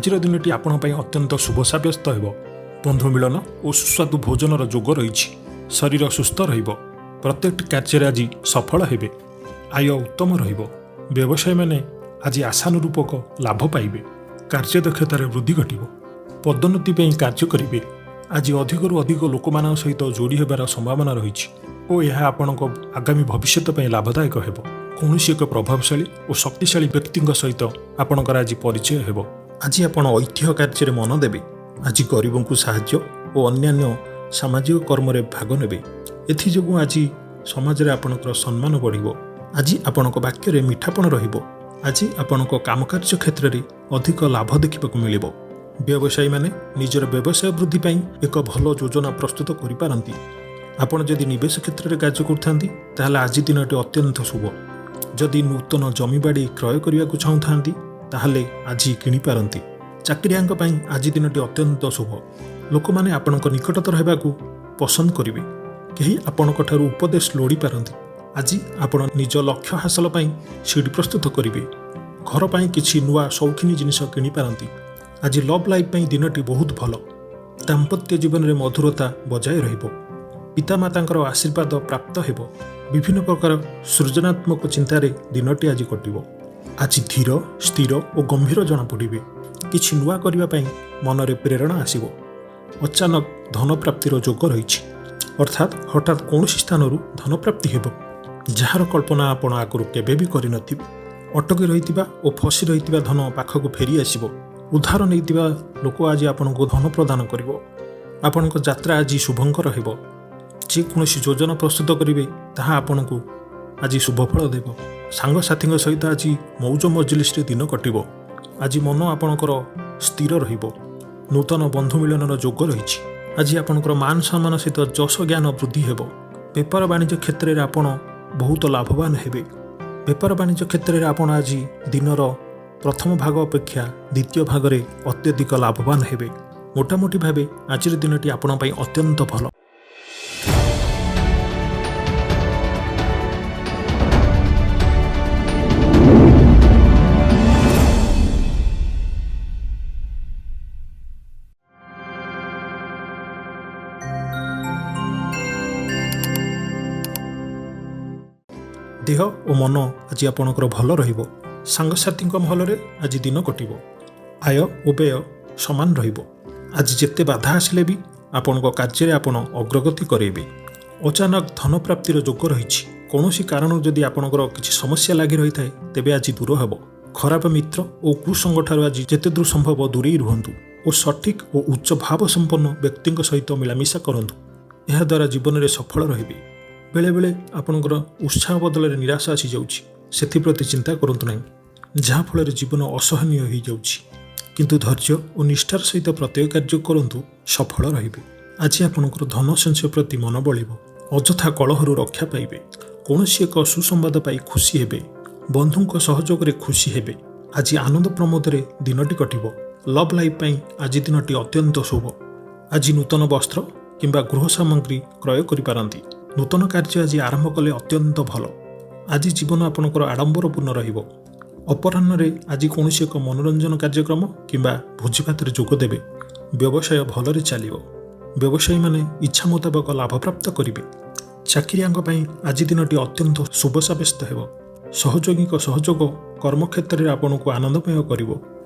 ଆଜିର ଦିନଟି ଆପଣଙ୍କ ପାଇଁ ଅତ୍ୟନ୍ତ ଶୁଭ ସାବ୍ୟସ୍ତ ହେବ। ବନ୍ଧୁ ମିଳନ ଓ ସୁସ୍ୱାଦୁ ଭୋଜନର ଯୋଗ ରହିଛି। ଶରୀର ସୁସ୍ଥ ରହିବ। ପ୍ରତ୍ୟେକଟି କାର୍ଯ୍ୟରେ ଆଜି ସଫଳ ହେବେ। ଆୟ ଉତ୍ତମ ରହିବ। ବ୍ୟବସାୟୀମାନେ ଆଜି ଆଶାନୁରୂପକ ଲାଭ ପାଇବେ। କାର୍ଯ୍ୟଦକ୍ଷତାରେ ବୃଦ୍ଧି ଘଟିବ। ପଦୋନ୍ନତି ପାଇଁ କାର୍ଯ୍ୟ କରିବେ। ଆଜି ଅଧିକରୁ ଅଧିକ ଲୋକମାନଙ୍କ ସହିତ ଯୋଡ଼ି ହେବାର ସମ୍ଭାବନା ରହିଛି ଓ ଏହା ଆପଣଙ୍କ ଆଗାମୀ ଭବିଷ୍ୟତ ପାଇଁ ଲାଭଦାୟକ ହେବ। କୌଣସି ଏକ ପ୍ରଭାବଶାଳୀ ଓ ଶକ୍ତିଶାଳୀ ବ୍ୟକ୍ତିଙ୍କ ସହିତ ଆପଣଙ୍କର ଆଜି ପରିଚୟ ହେବ। ଆଜି ଆପଣ ଐତିହ୍ୟ କାର୍ଯ୍ୟରେ ମନ ଦେବେ। ଆଜି ଗରିବଙ୍କୁ ସାହାଯ୍ୟ ଓ ଅନ୍ୟାନ୍ୟ ସାମାଜିକ କର୍ମରେ ଭାଗ ନେବେ। ଏଥିଯୋଗୁଁ ଆଜି ସମାଜରେ ଆପଣଙ୍କର ସମ୍ମାନ ବଢ଼ିବ। ଆଜି ଆପଣଙ୍କ ବାକ୍ୟରେ ମିଠାପଣ ରହିବ। ଆଜି ଆପଣଙ୍କ କାମକାର୍ଯ୍ୟ କ୍ଷେତ୍ରରେ ଅଧିକ ଲାଭ ଦେଖିବାକୁ ମିଳିବ। ବ୍ୟବସାୟୀମାନେ ନିଜର ବ୍ୟବସାୟ ବୃଦ୍ଧି ପାଇଁ ଏକ ଭଲ ଯୋଜନା ପ୍ରସ୍ତୁତ କରିପାରନ୍ତି। ଆପଣ ଯଦି ନିବେଶ କ୍ଷେତ୍ରରେ କାର୍ଯ୍ୟ କରୁଥାନ୍ତି, ତାହେଲେ ଆଜି ଦିନଟି ଅତ୍ୟନ୍ତ ଶୁଭ। ଯଦି ନୂତନ ଜମିବାଡ଼ି କ୍ରୟ କରିବାକୁ ଚାହୁଁଥାନ୍ତି, ତାହେଲେ ଆଜି କିଣିପାରନ୍ତି। ଚାକିରିଆଙ୍କ ପାଇଁ ଆଜି ଦିନଟି ଅତ୍ୟନ୍ତ ଶୁଭ। ଲୋକମାନେ ଆପଣଙ୍କ ନିକଟତର ହେବାକୁ ପସନ୍ଦ କରିବେ। କେହି ଆପଣଙ୍କ ଠାରୁ ଉପଦେଶ ଲୋଡ଼ିପାରନ୍ତି। ଆଜି ଆପଣ ନିଜ ଲକ୍ଷ୍ୟ ହାସଲ ପାଇଁ ସିଡ଼ି ପ୍ରସ୍ତୁତ କରିବେ। ଘର ପାଇଁ କିଛି ନୂଆ ସୌଖିନୀ ଜିନିଷ କିଣିପାରନ୍ତି। ଆଜି ଲଭ୍ ଲାଇଫ୍ ପାଇଁ ଦିନଟି ବହୁତ ଭଲ। ଦାମ୍ପତ୍ୟ ଜୀବନରେ ମଧୁରତା ବଜାୟ ରହିବ। ପିତାମାତାଙ୍କର ଆଶୀର୍ବାଦ ପ୍ରାପ୍ତ ହେବ। ବିଭିନ୍ନ ପ୍ରକାର ସୃଜନାତ୍ମକ ଚିନ୍ତାରେ ଦିନଟି ଆଜି କଟିବ। ଆଜି ଧୀର, ସ୍ଥିର ଓ ଗମ୍ଭୀର ଜଣାପଡ଼ିବେ। କିଛି ନୂଆ କରିବା ପାଇଁ ମନରେ ପ୍ରେରଣା ଆସିବ। ଅଚାନକ ଧନପ୍ରାପ୍ତିର ଯୋଗ ରହିଛି, ଅର୍ଥାତ୍ ହଠାତ୍ କୌଣସି ସ୍ଥାନରୁ ଧନପ୍ରାପ୍ତି ହେବ, ଯାହାର କଳ୍ପନା ଆପଣ ଆଗରୁ କେବେ ବି କରିନଥିବେ। ଅଟକି ରହିଥିବା ଓ ଫସି ରହିଥିବା ଧନ ପାଖକୁ ଫେରି ଆସିବ। ଉଧାର ନେଇଥିବା ଲୋକ ଆଜି ଆପଣଙ୍କୁ ଧନ ପ୍ରଦାନ କରିବ। ଆପଣଙ୍କ ଯାତ୍ରା ଆଜି ଶୁଭଙ୍କର ହେବ। ଯେକୌଣସି ଯୋଜନା ପ୍ରସ୍ତୁତ କରିବେ, ତାହା ଆପଣଙ୍କୁ ଆଜି ଶୁଭଫଳ ଦେବ। ସାଙ୍ଗସାଥୀଙ୍କ ସହିତ ଆଜି ମୌଜ ମଜଲିସରେ ଦିନ କଟିବ। ଆଜି ମନ ଆପଣଙ୍କର ସ୍ଥିର ରହିବ। ନୂତନ ବନ୍ଧୁ ମିଳନର ଯୋଗ ରହିଛି। ଆଜି ଆପଣଙ୍କର ମାନ ସମ୍ମାନ ସହିତ ଯଶ ଜ୍ଞାନ ବୃଦ୍ଧି ହେବ। ବେପାର ବାଣିଜ୍ୟ କ୍ଷେତ୍ରରେ ଆପଣ ବହୁତ ଲାଭବାନ ହେବେ। ବେପାର ବାଣିଜ୍ୟ କ୍ଷେତ୍ରରେ ଆପଣ ଆଜି ଦିନର ପ୍ରଥମ ଭାଗ ଅପେକ୍ଷା ଦ୍ୱିତୀୟ ଭାଗରେ ଅତ୍ୟଧିକ ଲାଭବାନ ହେବେ। ମୋଟାମୋଟି ଭାବେ ଆଜିର ଦିନଟି ଆପଣଙ୍କ ପାଇଁ ଅତ୍ୟନ୍ତ ଭଲ। ଦେହ ଓ ମନ ଆଜି ଆପଣଙ୍କର ଭଲ ରହିବ। ସାଙ୍ଗସାଥୀଙ୍କ ମହଲରେ ଆଜି ଦିନ କଟିବ। ଆୟ ଓ ବ୍ୟୟ ସମାନ ରହିବ। ଆଜି ଯେତେ ବାଧା ଆସିଲେ ବି ଆପଣଙ୍କ କାର୍ଯ୍ୟରେ ଆପଣ ଅଗ୍ରଗତି କରାଇବେ। ଅଚାନକ ଧନପ୍ରାପ୍ତିର ଯୋଗ ରହିଛି। କୌଣସି କାରଣରୁ ଯଦି ଆପଣଙ୍କର କିଛି ସମସ୍ୟା ଲାଗି ରହିଥାଏ, ତେବେ ଆଜି ଦୂର ହେବ। ଖରାପ ମିତ୍ର ଓ କୁସଙ୍ଗଠାରୁ ଆଜି ଯେତେ ଦୂର ସମ୍ଭବ ଦୂରେଇ ରୁହନ୍ତୁ ଓ ସଠିକ୍ ଓ ଉଚ୍ଚ ଭାବ ସମ୍ପନ୍ନ ବ୍ୟକ୍ତିଙ୍କ ସହିତ ମିଳାମିଶା କରନ୍ତୁ। ଏହାଦ୍ୱାରା ଜୀବନରେ ସଫଳ ରହିବେ। ବେଳେବେଳେ ଆପଣଙ୍କର ଉତ୍ସାହ ବଦଳରେ ନିରାଶା ଆସିଯାଉଛି, ସେଥିପ୍ରତି ଚିନ୍ତା କରନ୍ତୁ ନାହିଁ, ଯାହାଫଳରେ ଜୀବନ ଅସହନୀୟ ହୋଇଯାଉଛି। କିନ୍ତୁ ଧୈର୍ଯ୍ୟ ଓ ନିଷ୍ଠାର ସହିତ ପ୍ରତ୍ୟେକ କାର୍ଯ୍ୟ କରନ୍ତୁ, ସଫଳ ରହିବେ। ଆଜି ଆପଣଙ୍କର ଧନ ସଞ୍ଚୟ ପ୍ରତି ମନ ବଳିବ। ଅଯଥା କଳହରୁ ରକ୍ଷା ପାଇବେ। କୌଣସି ଏକ ସୁସମ୍ବାଦ ପାଇ ଖୁସି ହେବେ। ବନ୍ଧୁଙ୍କ ସହଯୋଗରେ ଖୁସି ହେବେ। ଆଜି ଆନନ୍ଦ ପ୍ରମୋଦରେ ଦିନଟି କଟିବ। ଲଭ୍ ଲାଇଫ୍ ପାଇଁ ଆଜି ଦିନଟି ଅତ୍ୟନ୍ତ ଶୁଭ। ଆଜି ନୂତନ ବସ୍ତ୍ର କିମ୍ବା ଗୃହ ସାମଗ୍ରୀ କ୍ରୟ କରିପାରନ୍ତି। ନୂତନ କାର୍ଯ୍ୟ ଆଜି ଆରମ୍ଭ କଲେ ଅତ୍ୟନ୍ତ ଭଲ। ଆଜି ଜୀବନ ଆପଣଙ୍କର ଆଡ଼ମ୍ବରପୂର୍ଣ୍ଣ ରହିବ। ଅପରାହ୍ନରେ ଆଜି କୌଣସି ଏକ ମନୋରଞ୍ଜନ କାର୍ଯ୍ୟକ୍ରମ କିମ୍ବା ଭୋଜିଭାତରେ ଯୋଗ ଦେବେ। ବ୍ୟବସାୟ ଭଲରେ ଚାଲିବ। ବ୍ୟବସାୟୀମାନେ ଇଚ୍ଛା ମୁତାବକ ଲାଭପ୍ରାପ୍ତ କରିବେ। ଚାକିରିଆଙ୍କ ପାଇଁ ଆଜି ଦିନଟି ଅତ୍ୟନ୍ତ ଶୁଭ ସାବ୍ୟସ୍ତ ହେବ। ସହଯୋଗୀଙ୍କ ସହଯୋଗ କର୍ମକ୍ଷେତ୍ରରେ ଆପଣଙ୍କୁ ଆନନ୍ଦମୟ କରିବ।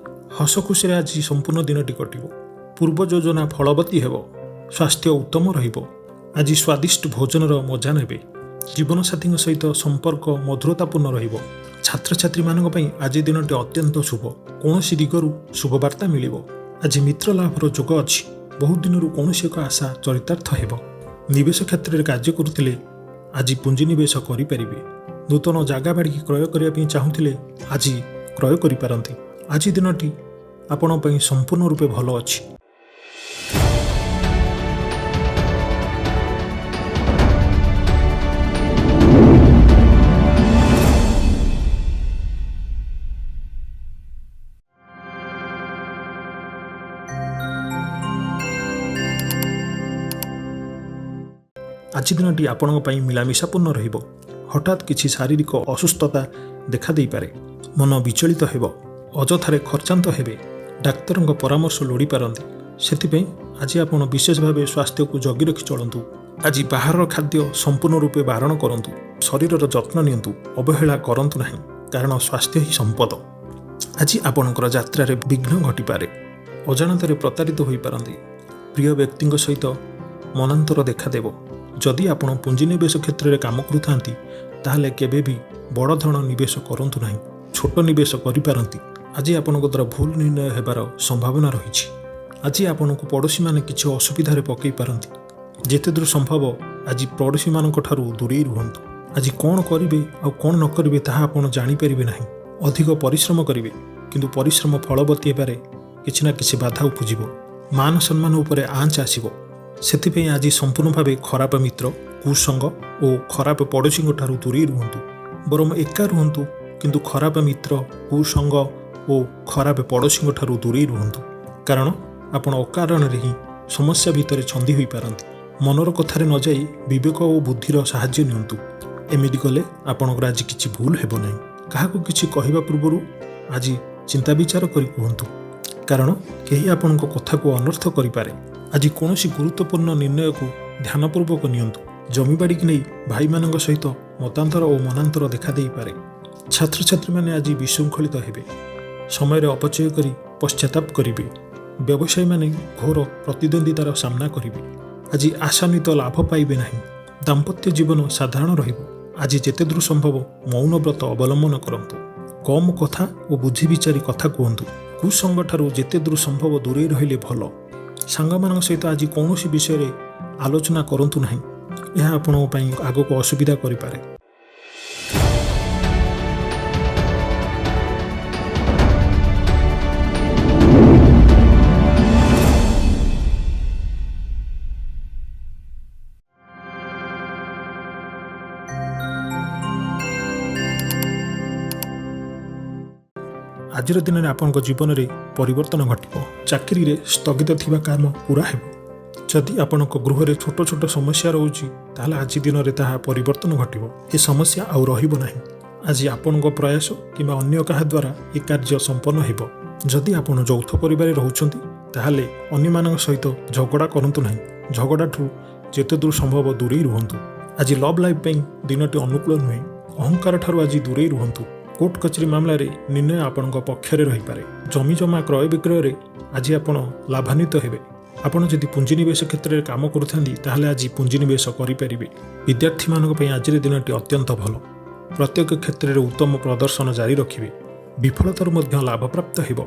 ହସ ଖୁସିରେ ଆଜି ସମ୍ପୂର୍ଣ୍ଣ ଦିନଟି କଟିବ। ପୂର୍ବ ଯୋଜନା ଫଳବତୀ ହେବ। ସ୍ୱାସ୍ଥ୍ୟ ଉତ୍ତମ ରହିବ। ଆଜି ସ୍ୱାଦିଷ୍ଟ ଭୋଜନର ମଜା ନେବେ। ଜୀବନସାଥୀଙ୍କ ସହିତ ସମ୍ପର୍କ ମଧୁରତାପୂର୍ଣ୍ଣ ରହିବ। ଛାତ୍ରଛାତ୍ରୀମାନଙ୍କ ପାଇଁ ଆଜି ଦିନଟି ଅତ୍ୟନ୍ତ ଶୁଭ। କୌଣସି ଦିଗରୁ ଶୁଭବାର୍ତ୍ତା ମିଳିବ। ଆଜି ମିତ୍ର ଲାଭର ଯୋଗ ଅଛି। ବହୁତ ଦିନରୁ କୌଣସି ଏକ ଆଶା ଚରିତାର୍ଥ ହେବ। ନିବେଶ କ୍ଷେତ୍ରରେ କାର୍ଯ୍ୟ କରୁଥିଲେ ଆଜି ପୁଞ୍ଜିନିବେଶ କରିପାରିବେ। ନୂତନ ଜାଗା ବାଡ଼ିକି କ୍ରୟ କରିବା ପାଇଁ ଚାହୁଁଥିଲେ ଆଜି କ୍ରୟ କରିପାରନ୍ତି। ଆଜି ଦିନଟି ଆପଣଙ୍କ ପାଇଁ ସମ୍ପୂର୍ଣ୍ଣ ରୂପେ ଭଲ ଅଛି। ଆଜି ଦିନଟି ଆପଣଙ୍କ ପାଇଁ ମିଳାମିଶାପୂର୍ଣ୍ଣ ରହିବ। ହଠାତ୍ କିଛି ଶାରୀରିକ ଅସୁସ୍ଥତା ଦେଖାଦେଇପାରେ। ମନ ବିଚଳିତ ହେବ। ଅଯଥାରେ ଖର୍ଚ୍ଚାନ୍ତ ହେବେ। ଡାକ୍ତରଙ୍କ ପରାମର୍ଶ ଲୋଡ଼ିପାରନ୍ତି। ସେଥିପାଇଁ ଆଜି ଆପଣ ବିଶେଷ ଭାବେ ସ୍ୱାସ୍ଥ୍ୟକୁ ଜଗି ରଖି ଚଳନ୍ତୁ। ଆଜି ବାହାରର ଖାଦ୍ୟ ସମ୍ପୂର୍ଣ୍ଣ ରୂପେ ବାରଣ କରନ୍ତୁ। ଶରୀରର ଯତ୍ନ ନିଅନ୍ତୁ, ଅବହେଳା କରନ୍ତୁ ନାହିଁ, କାରଣ ସ୍ୱାସ୍ଥ୍ୟ ହିଁ ସମ୍ପଦ। ଆଜି ଆପଣଙ୍କର ଯାତ୍ରାରେ ବିଘ୍ନ ଘଟିପାରେ। ଅଜାଣତରେ ପ୍ରତାରିତ ହୋଇପାରନ୍ତି। ପ୍ରିୟ ବ୍ୟକ୍ତିଙ୍କ ସହିତ ମନାନ୍ତର ଦେଖାଦେବ। ଯଦି ଆପଣ ପୁଞ୍ଜିନିବେଶ କ୍ଷେତ୍ରରେ କାମ କରୁଥାନ୍ତି, ତାହେଲେ କେବେ ବି ବଡ଼ ଧରଣ ନିବେଶ କରନ୍ତୁ ନାହିଁ। ଛୋଟ ନିବେଶ କରିପାରନ୍ତି। ଆଜି ଆପଣଙ୍କ ଦ୍ୱାରା ଭୁଲ ନିର୍ଣ୍ଣୟ ହେବାର ସମ୍ଭାବନା ରହିଛି। ଆଜି ଆପଣଙ୍କୁ ପଡ଼ୋଶୀମାନେ କିଛି ଅସୁବିଧାରେ ପକାଇ ପାରନ୍ତି। ଯେତେଦୂର ସମ୍ଭବ ଆଜି ପଡ଼ୋଶୀମାନଙ୍କ ଠାରୁ ଦୂରେଇ ରୁହନ୍ତୁ। ଆଜି କ'ଣ କରିବେ ଆଉ କ'ଣ ନ କରିବେ, ତାହା ଆପଣ ଜାଣିପାରିବେ ନାହିଁ। ଅଧିକ ପରିଶ୍ରମ କରିବେ, କିନ୍ତୁ ପରିଶ୍ରମ ଫଳବତୀ ହେବାରେ କିଛି ନା କିଛି ବାଧା ଉପୁଜିବ। ମାନ ସମ୍ମାନ ଉପରେ ଆଞ୍ଚ ଆସିବ। ସେଥିପାଇଁ ଆଜି ସମ୍ପୂର୍ଣ୍ଣ ଭାବେ ଖରାପ ମିତ୍ର, କୁସଙ୍ଗ ଓ ଖରାପ ପଡ଼ୋଶୀଙ୍କ ଠାରୁ ଦୂରେଇ ରୁହନ୍ତୁ। ବରଂ ଏକା ରୁହନ୍ତୁ, କିନ୍ତୁ ଖରାପ ମିତ୍ର, କୁସଙ୍ଗ ଓ ଖରାପ ପଡ଼ୋଶୀଙ୍କ ଠାରୁ ଦୂରେଇ ରୁହନ୍ତୁ, କାରଣ ଆପଣ ଅକାରଣରେ ହିଁ ସମସ୍ୟା ଭିତରେ ଛନ୍ଦି ହୋଇପାରନ୍ତି। ମନର କଥାରେ ନ ଯାଇ ବିବେକ ଓ ବୁଦ୍ଧିର ସାହାଯ୍ୟ ନିଅନ୍ତୁ। ଏମିତି କଲେ ଆପଣଙ୍କର ଆଜି କିଛି ଭୁଲ ହେବ ନାହିଁ। କାହାକୁ କିଛି କହିବା ପୂର୍ବରୁ ଆଜି ଚିନ୍ତା ବିଚାର କରି କୁହନ୍ତୁ, କାରଣ କେହି ଆପଣଙ୍କ କଥାକୁ ଅନର୍ଥ କରିପାରେ। ଆଜି କୌଣସି ଗୁରୁତ୍ୱପୂର୍ଣ୍ଣ ନିର୍ଣ୍ଣୟକୁ ଧ୍ୟାନପୂର୍ବକ ନିଅନ୍ତୁ। ଜମିବାଡ଼ିକୁ ନେଇ ଭାଇମାନଙ୍କ ସହିତ ମତାନ୍ତର ଓ ମନାନ୍ତର ଦେଖାଦେଇପାରେ। ଛାତ୍ରଛାତ୍ରୀମାନେ ଆଜି ବିଶୃଙ୍ଖଳିତ ହେବେ। ସମୟରେ ଅପଚୟ କରି ପଶ୍ଚାତାପ କରିବେ। ବ୍ୟବସାୟୀମାନେ ଘୋର ପ୍ରତିଦ୍ୱନ୍ଦିତାର ସାମ୍ନା କରିବେ। ଆଜି ଆଶାନ୍ୱିତ ଲାଭ ପାଇବେ ନାହିଁ। ଦାମ୍ପତ୍ୟ ଜୀବନ ସାଧାରଣ ରହିବ। ଆଜି ଯେତେଦୂର ସମ୍ଭବ ମୌନ ବ୍ରତ ଅବଲମ୍ବନ କରନ୍ତୁ। କମ୍ କଥା ଓ ବୁଝି ବିଚାରି କଥା କୁହନ୍ତୁ। କୁସଙ୍ଗଠାରୁ ଯେତେ ଦୂର ସମ୍ଭବ ଦୂରେଇ ରହିଲେ ଭଲ। ସାଙ୍ଗମାନଙ୍କ ସହିତ ଆଜି କୌଣସି ବିଷୟରେ ଆଲୋଚନା କରନ୍ତୁ ନାହିଁ। ଏହା ଆପଣଙ୍କ ପାଇଁ ଆଗକୁ ଅସୁବିଧା କରିପାରେ। ଆଜିର ଦିନରେ ଆପଣଙ୍କ ଜୀବନରେ ପରିବର୍ତ୍ତନ ଘଟିବ। ଚାକିରିରେ ସ୍ଥଗିତ ଥିବା କାମ ପୂରା ହେବ। ଯଦି ଆପଣଙ୍କ ଗୃହରେ ଛୋଟ ଛୋଟ ସମସ୍ୟା ରହୁଛି, ତାହେଲେ ଆଜି ଦିନରେ ତାହା ପରିବର୍ତ୍ତନ ଘଟିବ। ଏ ସମସ୍ୟା ଆଉ ରହିବ ନାହିଁ। ଆଜି ଆପଣଙ୍କ ପ୍ରୟାସ କିମ୍ବା ଅନ୍ୟ କାହା ଦ୍ୱାରା ଏ କାର୍ଯ୍ୟ ସମ୍ପନ୍ନ ହେବ। ଯଦି ଆପଣ ଯୌଥ ପରିବାରରେ ରହୁଛନ୍ତି, ତାହେଲେ ଅନ୍ୟମାନଙ୍କ ସହିତ ଝଗଡ଼ା କରନ୍ତୁ ନାହିଁ। ଝଗଡ଼ାଠୁ ଯେତେ ଦୂର ସମ୍ଭବ ଦୂରେଇ ରୁହନ୍ତୁ। ଆଜି ଲଭ୍ ଲାଇଫ୍ ପାଇଁ ଦିନଟି ଅନୁକୂଳ ନୁହେଁ। ଅହଙ୍କାର ଠାରୁ ଆଜି ଦୂରେଇ ରୁହନ୍ତୁ। କୋର୍ଟ କଚେରୀ ମାମଲାରେ ନିର୍ଣ୍ଣୟ ଆପଣଙ୍କ ପକ୍ଷରେ ରହିପାରେ। ଜମିଜମା କ୍ରୟ ବିକ୍ରୟରେ ଆଜି ଆପଣ ଲାଭାନ୍ୱିତ ହେବେ। ଆପଣ ଯଦି ପୁଞ୍ଜିନିବେଶ କ୍ଷେତ୍ରରେ କାମ କରୁଥାନ୍ତି, ତାହେଲେ ଆଜି ପୁଞ୍ଜିନିବେଶ କରିପାରିବେ। ବିଦ୍ୟାର୍ଥୀମାନଙ୍କ ପାଇଁ ଆଜିର ଦିନଟି ଅତ୍ୟନ୍ତ ଭଲ। ପ୍ରତ୍ୟେକ କ୍ଷେତ୍ରରେ ଉତ୍ତମ ପ୍ରଦର୍ଶନ ଜାରି ରଖିବେ। ବିଫଳତାରୁ ମଧ୍ୟ ଲାଭପ୍ରାପ୍ତ ହେବ।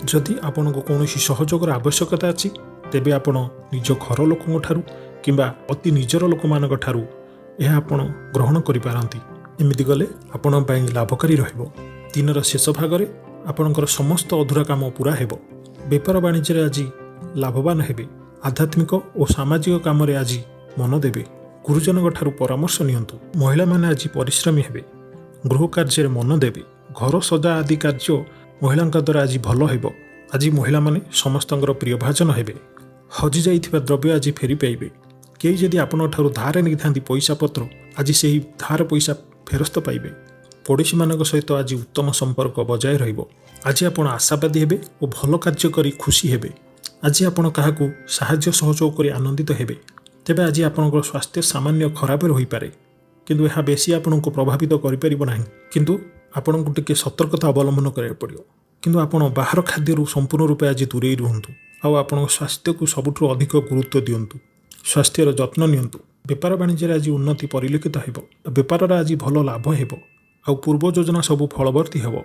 ଯଦି ଆପଣଙ୍କୁ କୌଣସି ସହଯୋଗର ଆବଶ୍ୟକତା ଅଛି, ତେବେ ଆପଣ ନିଜ ଘର ଲୋକଙ୍କ ଠାରୁ କିମ୍ବା ଅତି ନିଜର ଲୋକମାନଙ୍କ ଠାରୁ ଏହା ଆପଣ ଗ୍ରହଣ କରିପାରନ୍ତି। ଏମିତି କଲେ ଆପଣଙ୍କ ପାଇଁ ଲାଭକାରୀ ରହିବ। ଦିନର ଶେଷ ଭାଗରେ ଆପଣଙ୍କର ସମସ୍ତ ଅଧୁରା କାମ ପୂରା ହେବ। ବେପାର ବାଣିଜ୍ୟରେ ଆଜି ଲାଭବାନ ହେବେ। ଆଧ୍ୟାତ୍ମିକ ଓ ସାମାଜିକ କାମରେ ଆଜି ମନ ଦେବେ। ଗୁରୁଜନଙ୍କ ଠାରୁ ପରାମର୍ଶ ନିଅନ୍ତୁ। ମହିଳାମାନେ ଆଜି ପରିଶ୍ରମୀ ହେବେ। ଗୃହ କାର୍ଯ୍ୟରେ ମନ ଦେବେ। ଘର ସଜା ଆଦି କାର୍ଯ୍ୟ ମହିଳାଙ୍କ ଦ୍ୱାରା ଆଜି ଭଲ ହେବ। ଆଜି ମହିଳାମାନେ ସମସ୍ତଙ୍କର ପ୍ରିୟଭାଜନ ହେବେ। ହଜିଯାଇଥିବା ଦ୍ରବ୍ୟ ଆଜି ଫେରି ପାଇବେ। କେହି ଯଦି ଆପଣଙ୍କ ଠାରୁ ଧାର ନେଇଥାନ୍ତି ପଇସା ପତ୍ର, ଆଜି ସେହି ଧାର ପଇସା ଫେରସ୍ତ ପାଇବେ। ପଡ଼ୋଶୀମାନଙ୍କ ସହିତ ଆଜି ଉତ୍ତମ ସମ୍ପର୍କ ବଜାୟ ରହିବ। ଆଜି ଆପଣ ଆଶାବାଦୀ ହେବେ ଓ ଭଲ କାର୍ଯ୍ୟ କରି ଖୁସି ହେବେ। ଆଜି ଆପଣ କାହାକୁ ସାହାଯ୍ୟ ସହଯୋଗ କରି ଆନନ୍ଦିତ ହେବେ। ତେବେ ଆଜି ଆପଣଙ୍କର ସ୍ୱାସ୍ଥ୍ୟ ସାମାନ୍ୟ ଖରାପ ହୋଇପାରେ, କିନ୍ତୁ ଏହା ବେଶୀ ଆପଣଙ୍କୁ ପ୍ରଭାବିତ କରିପାରିବ ନାହିଁ। କିନ୍ତୁ ଆପଣଙ୍କୁ ଟିକେ ସତର୍କତା ଅବଲମ୍ବନ କରିବାକୁ ପଡ଼ିବ। କିନ୍ତୁ ଆପଣ ବାହାର ଖାଦ୍ୟରୁ ସମ୍ପୂର୍ଣ୍ଣ ରୂପେ ଆଜି ଦୂରେଇ ରୁହନ୍ତୁ ଆଉ ଆପଣଙ୍କ ସ୍ୱାସ୍ଥ୍ୟକୁ ସବୁଠୁ ଅଧିକ ଗୁରୁତ୍ୱ ଦିଅନ୍ତୁ। ସ୍ୱାସ୍ଥ୍ୟର ଯତ୍ନ ନିଅନ୍ତୁ। ବେପାର ବାଣିଜ୍ୟରେ ଆଜି ଉନ୍ନତି ପରିଲକ୍ଷିତ ହେବ। ବେପାରରେ ଆଜି ଭଲ ଲାଭ ହେବ ଆଉ ପୂର୍ବ ଯୋଜନା ସବୁ ଫଳବର୍ତ୍ତୀ ହେବ।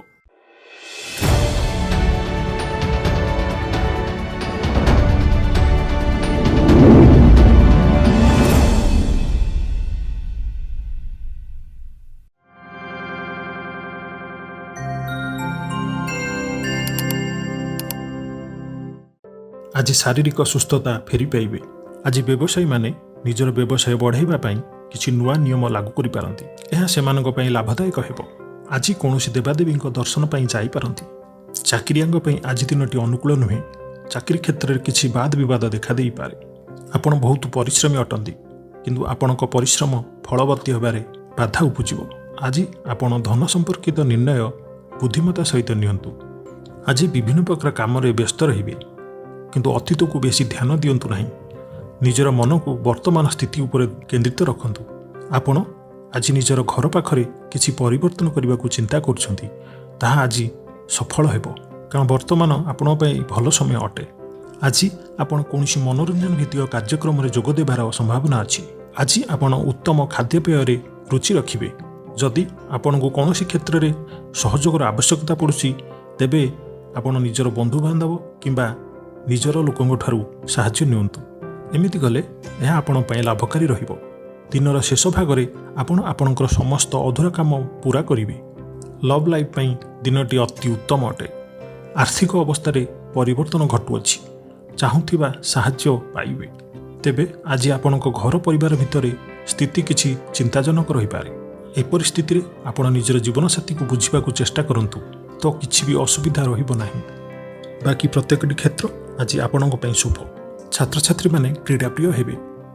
ଆଜି ଶାରୀରିକ ସୁସ୍ଥତା ଫେରି ପାଇବେ। ଆଜି ବ୍ୟବସାୟୀମାନେ ନିଜର ବ୍ୟବସାୟ ବଢ଼ାଇବା ପାଇଁ କିଛି ନୂଆ ନିୟମ ଲାଗୁ କରିପାରନ୍ତି। ଏହା ସେମାନଙ୍କ ପାଇଁ ଲାଭଦାୟକ ହେବ। ଆଜି କୌଣସି ଦେବାଦେବୀଙ୍କ ଦର୍ଶନ ପାଇଁ ଯାଇପାରନ୍ତି। ଚାକିରିଆଙ୍କ ପାଇଁ ଆଜି ଦିନଟି ଅନୁକୂଳ ନୁହେଁ। ଚାକିରି କ୍ଷେତ୍ରରେ କିଛି ବାଦ ବିବାଦ ଦେଖାଦେଇପାରେ। ଆପଣ ବହୁତ ପରିଶ୍ରମୀ ଅଟନ୍ତି, କିନ୍ତୁ ଆପଣଙ୍କ ପରିଶ୍ରମ ଫଳବତୀ ହେବାରେ ବାଧା ଉପୁଜିବ। ଆଜି ଆପଣ ଧନ ସମ୍ପର୍କିତ ନିର୍ଣ୍ଣୟ ବୁଦ୍ଧିମତା ସହିତ ନିଅନ୍ତୁ। ଆଜି ବିଭିନ୍ନ ପ୍ରକାର କାମରେ ବ୍ୟସ୍ତ ରହିବେ, କିନ୍ତୁ ଅତୀତକୁ ବେଶୀ ଧ୍ୟାନ ଦିଅନ୍ତୁ ନାହିଁ। ନିଜର ମନକୁ ବର୍ତ୍ତମାନ ସ୍ଥିତି ଉପରେ କେନ୍ଦ୍ରିତ ରଖନ୍ତୁ। ଆପଣ ଆଜି ନିଜର ଘର ପାଖରେ କିଛି ପରିବର୍ତ୍ତନ କରିବାକୁ ଚିନ୍ତା କରୁଛନ୍ତି, ତାହା ଆଜି ସଫଳ ହେବ, କାରଣ ବର୍ତ୍ତମାନ ଆପଣଙ୍କ ପାଇଁ ଭଲ ସମୟ ଅଟେ। ଆଜି ଆପଣ କୌଣସି ମନୋରଞ୍ଜନ ଭିତ୍ତିକ କାର୍ଯ୍ୟକ୍ରମରେ ଯୋଗ ଦେବାର ସମ୍ଭାବନା ଅଛି। ଆଜି ଆପଣ ଉତ୍ତମ ଖାଦ୍ୟପେୟରେ ରୁଚି ରଖିବେ। ଯଦି ଆପଣଙ୍କୁ କୌଣସି କ୍ଷେତ୍ରରେ ସହଯୋଗର ଆବଶ୍ୟକତା ପଡ଼ୁଛି, ତେବେ ଆପଣ ନିଜର ବନ୍ଧୁବାନ୍ଧବ କିମ୍ବା ନିଜର ଲୋକଙ୍କଠାରୁ ସାହାଯ୍ୟ ନିଅନ୍ତୁ। ଏମିତି କଲେ ଏହା ଆପଣଙ୍କ ପାଇଁ ଲାଭକାରୀ ରହିବ। ଦିନର ଶେଷ ଭାଗରେ ଆପଣ ଆପଣଙ୍କର ସମସ୍ତ ଅଧୁରା କାମ ପୂରା କରିବେ। ଲଭ୍ ଲାଇଫ୍ ପାଇଁ ଦିନଟି ଅତି ଉତ୍ତମ ଅଟେ। ଆର୍ଥିକ ଅବସ୍ଥାରେ ପରିବର୍ତ୍ତନ ଘଟୁଅଛି। ଚାହୁଁଥିବା ସାହାଯ୍ୟ ପାଇବେ। ତେବେ ଆଜି ଆପଣଙ୍କ ଘର ପରିବାର ଭିତରେ ସ୍ଥିତି କିଛି ଚିନ୍ତାଜନକ ରହିପାରେ। ଏପରି ସ୍ଥିତିରେ ଆପଣ ନିଜର ଜୀବନସାଥୀକୁ ବୁଝିବାକୁ ଚେଷ୍ଟା କରନ୍ତୁ ତ କିଛି ବି ଅସୁବିଧା ରହିବ ନାହିଁ। ବାକି ପ୍ରତ୍ୟେକଟି କ୍ଷେତ୍ର ଆଜି ଆପଣଙ୍କ ପାଇଁ ଶୁଭ। ଛାତ୍ରଛାତ୍ରୀମାନେ କ୍ରୀଡ଼ାପ୍ରିୟ ହେବେ।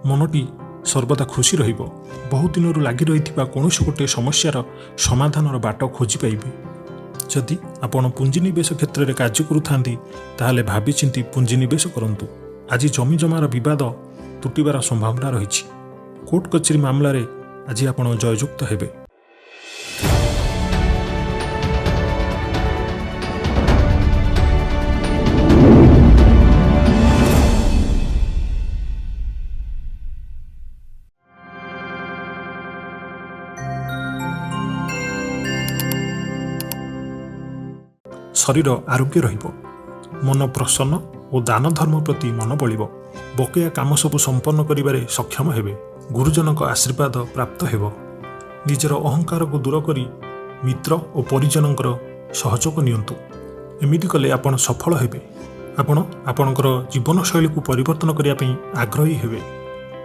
ମନଟି ସର୍ବଦା ଖୁସି ରହିବ। ବହୁ ଦିନରୁ ଲାଗି ରହିଥିବା କୌଣସି ଗୋଟିଏ ସମସ୍ୟାର ସମାଧାନର ବାଟ ଖୋଜି ପାଇବେ। ଯଦି ଆପଣ ପୁଞ୍ଜିନିବେଶ କ୍ଷେତ୍ରରେ କାର୍ଯ୍ୟ କରୁଥାନ୍ତି, ତାହେଲେ ଭାବିଚିନ୍ତି ପୁଞ୍ଜିନିବେଶ କରନ୍ତୁ। ଆଜି ଜମି ଜମାର ବିବାଦ ତୁଟିବାର ସମ୍ଭାବନା ରହିଛି। କୋର୍ଟ କଚେରୀ ମାମଲାରେ ଆଜି ଆପଣ ଜୟଯୁକ୍ତ ହେବେ। ଶରୀର ଆରୋଗ୍ୟ ରହିବ। ମନ ପ୍ରସନ୍ନ ଓ ଦାନ ଧର୍ମ ପ୍ରତି ମନ ବଳିବ। ବକେୟା କାମ ସବୁ ସମ୍ପନ୍ନ କରିବାରେ ସକ୍ଷମ ହେବେ। ଗୁରୁଜନଙ୍କ ଆଶୀର୍ବାଦ ପ୍ରାପ୍ତ ହେବ। ନିଜର ଅହଙ୍କାରକୁ ଦୂର କରି ମିତ୍ର ଓ ପରିଜନଙ୍କର ସହଯୋଗ ନିଅନ୍ତୁ। ଏମିତି କଲେ ଆପଣ ସଫଳ ହେବେ। ଆପଣ ଆପଣଙ୍କର ଜୀବନଶୈଳୀକୁ ପରିବର୍ତ୍ତନ କରିବା ପାଇଁ ଆଗ୍ରହୀ ହେବେ।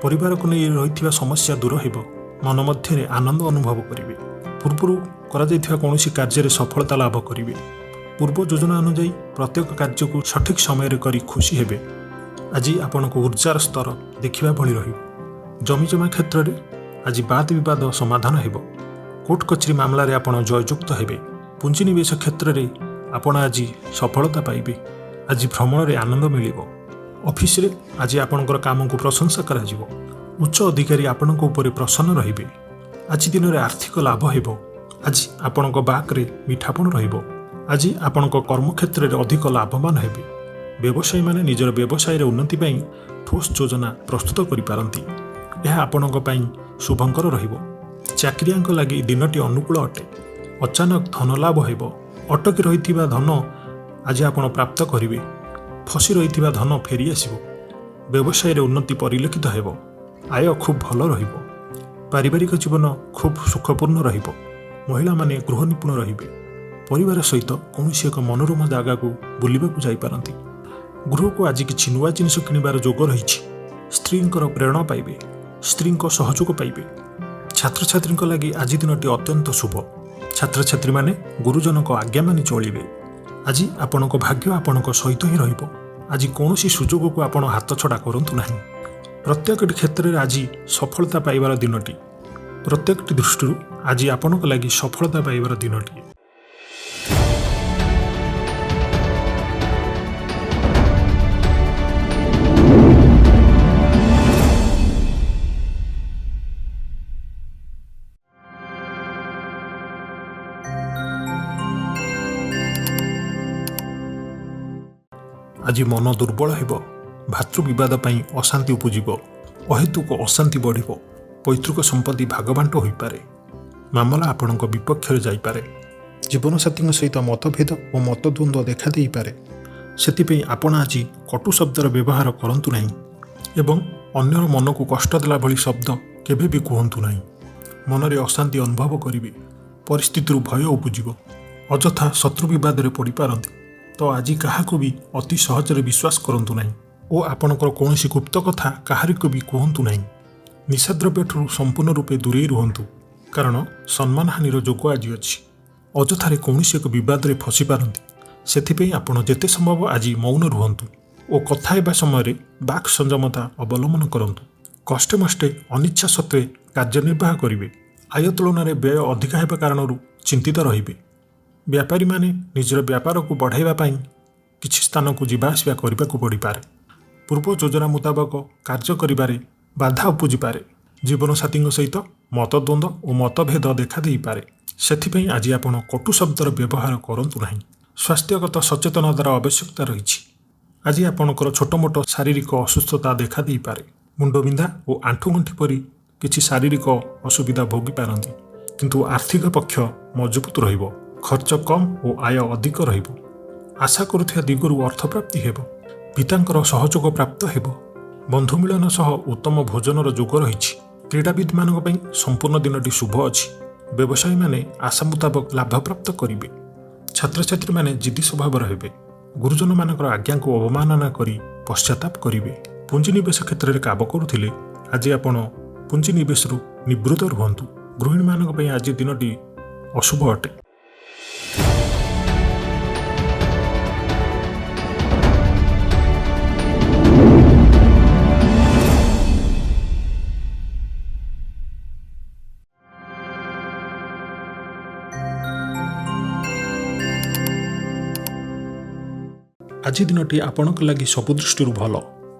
ପରିବାରକୁ ନେଇ ରହିଥିବା ସମସ୍ୟା ଦୂର ହେବ। ମନ ମଧ୍ୟରେ ଆନନ୍ଦ ଅନୁଭବ କରିବେ। ପୂର୍ବରୁ କରାଯାଇଥିବା କୌଣସି କାର୍ଯ୍ୟରେ ସଫଳତା ଲାଭ କରିବେ। ପୂର୍ବ ଯୋଜନା ଅନୁଯାୟୀ ପ୍ରତ୍ୟେକ କାର୍ଯ୍ୟକୁ ସଠିକ୍ ସମୟରେ କରି ଖୁସି ହେବେ। ଆଜି ଆପଣଙ୍କ ଉର୍ଜାର ସ୍ତର ଦେଖିବା ଭଳି ରହିବ। ଜମିଜମା କ୍ଷେତ୍ରରେ ଆଜି ବାଦ ବିବାଦ ସମାଧାନ ହେବ। କୋର୍ଟ କଚେରୀ ମାମଲାରେ ଆପଣ ଜୟଯୁକ୍ତ ହେବେ। ପୁଞ୍ଜିନିବେଶ କ୍ଷେତ୍ରରେ ଆପଣ ଆଜି ସଫଳତା ପାଇବେ। ଆଜି ଭ୍ରମଣରେ ଆନନ୍ଦ ମିଳିବ। ଅଫିସରେ ଆଜି ଆପଣଙ୍କର କାମକୁ ପ୍ରଶଂସା କରାଯିବ। ଉଚ୍ଚ ଅଧିକାରୀ ଆପଣଙ୍କ ଉପରେ ପ୍ରସନ୍ନ ରହିବେ। ଆଜି ଦିନରେ ଆର୍ଥିକ ଲାଭ ହେବ। ଆଜି ଆପଣଙ୍କ ବାକ୍ରେ ମିଠାପଣ ରହିବ। ଆଜି ଆପଣଙ୍କ କର୍ମକ୍ଷେତ୍ରରେ ଅଧିକ ଲାଭବାନ ହେବେ। ବ୍ୟବସାୟୀମାନେ ନିଜର ବ୍ୟବସାୟରେ ଉନ୍ନତି ପାଇଁ ଠୋସ୍ ଯୋଜନା ପ୍ରସ୍ତୁତ କରିପାରନ୍ତି। ଏହା ଆପଣଙ୍କ ପାଇଁ ଶୁଭଙ୍କର ରହିବ। ଚାକିରିଆଙ୍କ ଲାଗି ଦିନଟି ଅନୁକୂଳ ଅଟେ। ଅଚାନକ ଧନ ଲାଭ ହେବ। ଅଟକି ରହିଥିବା ଧନ ଆଜି ଆପଣ ପ୍ରାପ୍ତ କରିବେ। ଫସି ରହିଥିବା ଧନ ଫେରିଆସିବ। ବ୍ୟବସାୟରେ ଉନ୍ନତି ପରିଲକ୍ଷିତ ହେବ। ଆୟ ଖୁବ୍ ଭଲ ରହିବ। ପାରିବାରିକ ଜୀବନ ଖୁବ୍ ସୁଖପୂର୍ଣ୍ଣ ରହିବ। ମହିଳାମାନେ ଗୃହ ନିପୁଣ ରହିବେ। ପରିବାର ସହିତ କୌଣସି ଏକ ମନୋରମ ଜାଗାକୁ ବୁଲିବାକୁ ଯାଇପାରନ୍ତି। ଗୃହକୁ ଆଜି କିଛି ନୂଆ ଜିନିଷ କିଣିବାର ଯୋଗ ରହିଛି। ସ୍ତ୍ରୀଙ୍କର ପ୍ରେରଣା ପାଇବେ। ସ୍ତ୍ରୀଙ୍କ ସହଯୋଗ ପାଇବେ। ଛାତ୍ରଛାତ୍ରୀଙ୍କ ଲାଗି ଆଜି ଦିନଟି ଅତ୍ୟନ୍ତ ଶୁଭ। ଛାତ୍ରଛାତ୍ରୀମାନେ ଗୁରୁଜନଙ୍କ ଆଜ୍ଞା ମାନି ଚଳିବେ। ଆଜି ଆପଣଙ୍କ ଭାଗ୍ୟ ଆପଣଙ୍କ ସହିତ ହିଁ ରହିବ। ଆଜି କୌଣସି ସୁଯୋଗକୁ ଆପଣ ହାତଛଡ଼ା କରନ୍ତୁ ନାହିଁ। ପ୍ରତ୍ୟେକଟି କ୍ଷେତ୍ରରେ ଆଜି ସଫଳତା ପାଇବାର ଦିନଟି। ପ୍ରତ୍ୟେକଟି ଦୃଷ୍ଟିରୁ ଆଜି ଆପଣଙ୍କ ଲାଗି ସଫଳତା ପାଇବାର ଦିନଟିଏ। ଆଜି ମନ ଦୁର୍ବଳ ହେବ। ଭାତୃବିବାଦ ପାଇଁ ଅଶାନ୍ତି ଉପୁଜିବ। ଅହେତୁକ ଅଶାନ୍ତି ବଢ଼ିବ। ପୈତୃକ ସମ୍ପତ୍ତି ଭାଗବାଣ୍ଟ ହୋଇପାରେ। ମାମଲା ଆପଣଙ୍କ ବିପକ୍ଷରେ ଯାଇପାରେ। ଜୀବନସାଥୀଙ୍କ ସହିତ ମତଭେଦ ଓ ମତଦ୍ୱନ୍ଦ୍ୱ ଦେଖାଦେଇପାରେ। ସେଥିପାଇଁ ଆପଣ ଆଜି କଟୁ ଶବ୍ଦର ବ୍ୟବହାର କରନ୍ତୁ ନାହିଁ ଏବଂ ଅନ୍ୟର ମନକୁ କଷ୍ଟ ଦେଲା ଭଳି ଶବ୍ଦ କେବେ ବି କୁହନ୍ତୁ ନାହିଁ। ମନରେ ଅଶାନ୍ତି ଅନୁଭବ କରିବେ। ପରିସ୍ଥିତିରୁ ଭୟ ଉପୁଜିବ। ଅଯଥା ଶତ୍ରୁ ବିବାଦରେ ପଡ଼ିପାରନ୍ତି। ତ ଆଜି କାହାକୁ ବି ଅତି ସହଜରେ ବିଶ୍ୱାସ କରନ୍ତୁ ନାହିଁ ଓ ଆପଣଙ୍କର କୌଣସି ଗୁପ୍ତ କଥା କାହାରିକୁ ବି କୁହନ୍ତୁ ନାହିଁ। ନିଶାଦ୍ରବ୍ୟଠାରୁ ସମ୍ପୂର୍ଣ୍ଣ ରୂପେ ଦୂରେଇ ରୁହନ୍ତୁ, କାରଣ ସମ୍ମାନହାନିର ଯୋଗ ଆଜି ଅଛି। ଅଯଥାରେ କୌଣସି ଏକ ବିବାଦରେ ଫସିପାରନ୍ତି। ସେଥିପାଇଁ ଆପଣ ଯେତେ ସମ୍ଭବ ଆଜି ମୌନ ରୁହନ୍ତୁ ଓ କଥା ହେବା ସମୟରେ ବାକ୍ ସଂଯମତା ଅବଲମ୍ବନ କରନ୍ତୁ। କଷ୍ଟେ ମଷ୍ଟେ ଅନିଚ୍ଛା ସତ୍ତ୍ୱେ କାର୍ଯ୍ୟନିର୍ବାହ କରିବେ। ଆୟ ତୁଳନାରେ ବ୍ୟୟ ଅଧିକା ହେବା କାରଣରୁ ଚିନ୍ତିତ ରହିବେ। ବ୍ୟାପାରୀମାନେ ନିଜର ବ୍ୟାପାରକୁ ବଢ଼ାଇବା ପାଇଁ କିଛି ସ୍ଥାନକୁ ଯିବା ଆସିବା କରିବାକୁ ପଡ଼ିପାରେ। ପୂର୍ବ ଯୋଜନା ମୁତାବକ କାର୍ଯ୍ୟ କରିବାରେ ବାଧା ଉପୁଜିପାରେ। ଜୀବନସାଥୀଙ୍କ ସହିତ ମତଦ୍ୱନ୍ଦ୍ୱ ଓ ମତଭେଦ ଦେଖାଦେଇପାରେ। ସେଥିପାଇଁ ଆଜି ଆପଣ କଟୁ ଶବ୍ଦର ବ୍ୟବହାର କରନ୍ତୁ ନାହିଁ। ସ୍ୱାସ୍ଥ୍ୟଗତ ସଚେତନତାର ଆବଶ୍ୟକତା ରହିଛି। ଆଜି ଆପଣଙ୍କର ଛୋଟମୋଟ ଶାରୀରିକ ଅସୁସ୍ଥତା ଦେଖାଦେଇପାରେ। ମୁଣ୍ଡବିନ୍ଧା ଓ ଆଣ୍ଠୁଗଣ୍ଠି ପରି କିଛି ଶାରୀରିକ ଅସୁବିଧା ଭୋଗିପାରନ୍ତି, କିନ୍ତୁ ଆର୍ଥିକ ପକ୍ଷ ମଜବୁତ ରହିବ। ଖର୍ଚ୍ଚ କମ୍ ଓ ଆୟ ଅଧିକ ରହିବ। ଆଶା କରୁଥିବା ଦିଗରୁ ଅର୍ଥପ୍ରାପ୍ତି ହେବ। ପିତାଙ୍କର ସହଯୋଗ ପ୍ରାପ୍ତ ହେବ। ବନ୍ଧୁ ମିଳନ ସହ ଉତ୍ତମ ଭୋଜନର ଯୋଗ ରହିଛି। କ୍ରୀଡ଼ାବିତ୍ମାନଙ୍କ ପାଇଁ ସମ୍ପୂର୍ଣ୍ଣ ଦିନଟି ଶୁଭ ଅଛି। ବ୍ୟବସାୟୀମାନେ ଆଶା ମୁତାବକ ଲାଭପ୍ରାପ୍ତ କରିବେ। ଛାତ୍ରଛାତ୍ରୀମାନେ ଜିଦି ସ୍ୱଭାବର ହେବେ। ଗୁରୁଜନମାନଙ୍କର ଆଜ୍ଞାକୁ ଅବମାନନା କରି ପଶ୍ଚାତାପ କରିବେ। ପୁଞ୍ଜିନିବେଶ କ୍ଷେତ୍ରରେ କାମ କରୁଥିଲେ ଆଜି ଆପଣ ପୁଞ୍ଜିନିବେଶରୁ ନିବୃତ୍ତ ରୁହନ୍ତୁ। ଗୃହିଣୀମାନଙ୍କ ପାଇଁ ଆଜି ଦିନଟି ଅଶୁଭ ଅଟେ। ଆଜି ଦିନଟି ଆପଣଙ୍କ ଲାଗି ସବୁ ଦୃଷ୍ଟିରୁ ଭଲ।